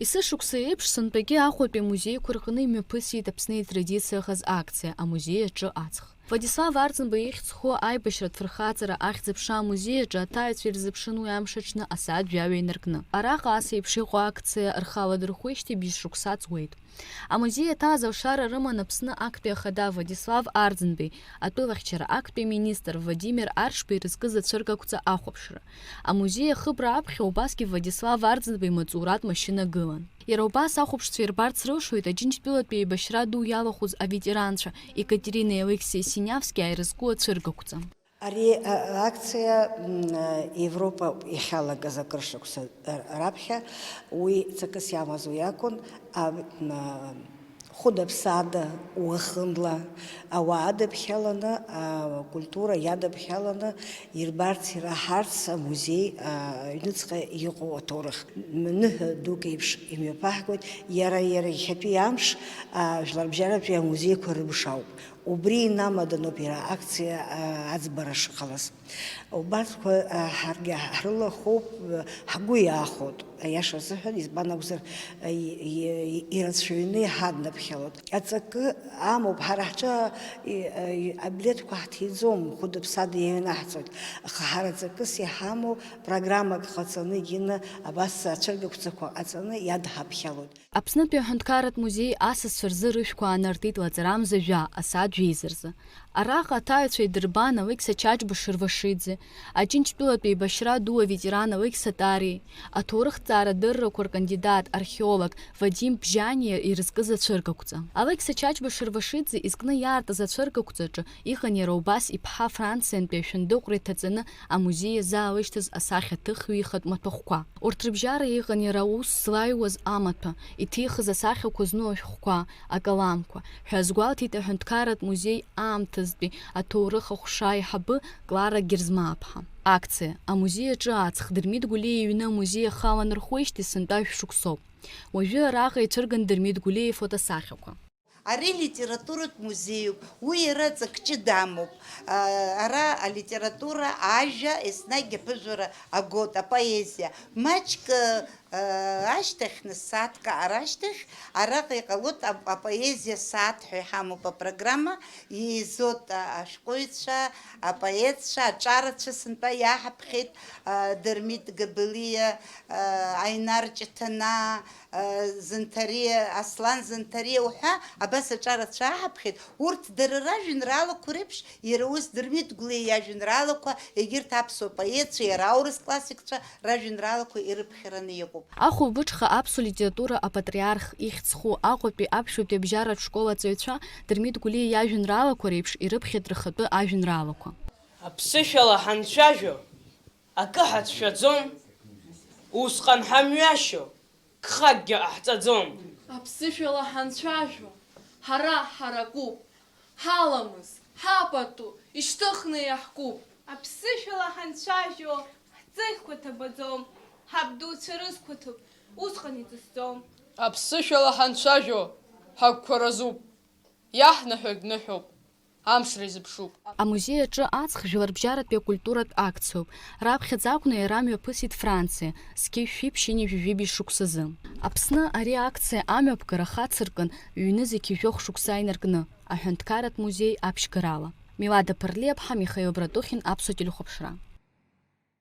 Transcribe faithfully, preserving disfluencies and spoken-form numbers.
Есышықәса еиԥш, сынтәагьы Аҟәатәи амузеиқәа рҟны имҩаԥысит Аԥсны итрадициахаз акциа, амузеи аҿы аҵх. Владислав Арӡынба ихьӡ зху аибашьратә фырхаҵара ахьӡ-аԥша амузеи аҿы аҭааҩцәа ирзыԥшын уи амш аҽны асааҭ жәаҩа инаркны. Араҟа ас еиԥш иҟоу акциа рхы аладырхәеижьҭеи бжьшықәса ҵуеит. Амузеи аҭааз алшара рыман Аԥсны актәи ахада Владислав Арӡынбеи, атәылахьчара актәи аминистр Владимир Аршба ирызкыз ацәыргақәҵа ахәаԥшра. Амузеи ахыбра аԥхьа убасгьы Владислав Арӡынба имаҵуратә машьына гылан. Иара убас ахәаԥшцәа ирбарц рылшоит Аџьынџьтәылатәи еибашьра ду иалахәыз аветеранцәа Екатерина Алексеи Синиавски ирызку ацәыргақәҵа. Ари, а, акциа, м, а, Европа иахьалагаз акыр шықәса р-, раԥхьа уи ҵакыс иамаз уи акәын, а, м, а, хәыда-ԥсада, уахынла, ауаа адыԥхьаланы, акультура иадыԥхьаланы ирбарц, ираҳарц амузеи, а, аҩныҵҟа иҟоу аҭоурых. Ныҳәа дук еиԥш имҩаԥаҳгоит, иара, иара иахьатәи амш, а, жәларбжьаратәи амузеиқәа рымш ауп. Убри инамаданы ауп иара акциа, а, аӡбара шыҟалаз. Убарҭқәа, а, ҳаргьы ҳрылахәуп, а, ҳгәы иаахәоит, аиаша азыҳәан, избан акәзар, а, и-, и-, ирацәаҩны иҳаднаԥхьалоит. Аҵакы амоуп, ҳара ҳҿы, и-, а, и-, аблеҭқәа ҳҭиӡом, хәыда-ԥсада иаҩнаҳҵоит, аха ҳара ҵакыс иҳамоу программак ҟаҵаны, егьины абас ацәыргақәҵақәа ҟаҵаны иадҳаԥхьалоит. Аԥснытәи аҳәынҭқарратә музеи асасцәа рзы рышәқәа аанартит лаҵарамза жәа, асааҭ жәеиза рзы. Араҟа аҭааҩцәа идырбан Алықьса Чачба Шервашиӡе, Аџьынџьтәылатәи еибашьра ду аветеран Алықьса Тариеи, аҭоурыхҭҵаара дыррақәа ркандидат, археолог Вадим Бжьаниа ирызкыз ацәыргақәҵа. Алықьса Чачба Шервашиӡе изкны иаартыз ацәыргақәҵаҿы иҟан иара убас иԥҳа Франциантәи ашәындыҟәра иҭаҵаны амузеи иазаалышьҭыз асахьаҭыхҩы ихатә маҭәахәқәа. Урҭ рыбжьара иҟан иара аус злаҩуаз амаҭәа, иҭихыз асахьақәа зну ашәҟәқәа, акаламқәа, ҳәа азгәалҭеит аҳәынҭқарратә музеи аамҭазтәи аҭоурых аҟәша аиҳабы Клара Герзмааԥҳа. Акциа, амузеи аҿы аҵх Дырмит Гәлиа иҩны амузеи ахы аланархоижьҭеи сынтәа шәшықәсоуп. Уажәы араҟа ицәырган Дырмит Гәлиа ифотосахьақәа. Ари литературатә музеиуп, уи иара ҵак ҷыда амоуп. А, ара алитература, ажәа еснагь аԥыжәара агоит, апоезиа. Маҷк, а, ашьҭахь, нас сааҭк ара ашьҭахь, араҟа иҟалоит ап-, апоезиа сааҭ ҳәа иҳамоуп апрограмма, еизоит, а, ашәҟәыҩҩцәа, апоетцәа, аҿарацәа сынтәа иаҳаԥхьеит, а, Дырмит Габелиа, а, Аинар Ҷыҭанаа, Занҭариа, Аслан Занҭариа уҳәа, абас аҿарацәа ааҳаԥхьеит, урҭ дара ражәеинраалақәа реиԥш, иара ус Дырмит Гәлиа иажәеинраалақәа, егьырҭ аԥсуа поетцәа, иара аурыс классикцәа ражәеинраалақәа ирыԥхьараны иҟоуп. Ахәылбыҽха аԥсуа литература апатриарх ихьӡ зху Аҟәатәи аԥшьбатәи абжьаратә школ аҵаҩцәа Дырмит Гәлиа иажәеинраалақәа реиԥш ирыԥхьеит рхатәы ажәеинраалақәа. Аԥсышәала ҳанцәажәо, акы ҳацәшәаӡом, усҟан ҳамҩашьо, гхакгьы ҟаҳҵаӡом. Аԥсышәала ҳанцәажәо, ҳара ҳаракуп, ҳаламыс, ҳапату ишьҭыхны иаҳкуп. Аԥсышәала ҳанцәажәо, ҳҵыхьқәа ҭабаӡом, ҳабдуцәа рызқәа ҭыԥ усҟан иҵысӡом. Аԥсышәала ҳанцәажәо, ҳагәқәа разуп, иаҳныҳәогь ныҳәоуп. Амшра изыԥшуп. Амузеи аҿы аҵх жәларбжьаратәи акультуратә акциоуп. Раԥхьаӡа акәны иара мҩаԥысит Франциа, зқьи жәшәи ԥшьынҩажәи жәибжь шықәсазы. Аԥсны ари акциа амҩаԥгара хацыркын, ҩнызқьи жәохә шықәса инаркны, аҳәынҭқарратә музеи аԥшьгарала. Милада Ԥарлиаԥҳа, Михаил Братухин, Аԥсуа телехәаԥшра.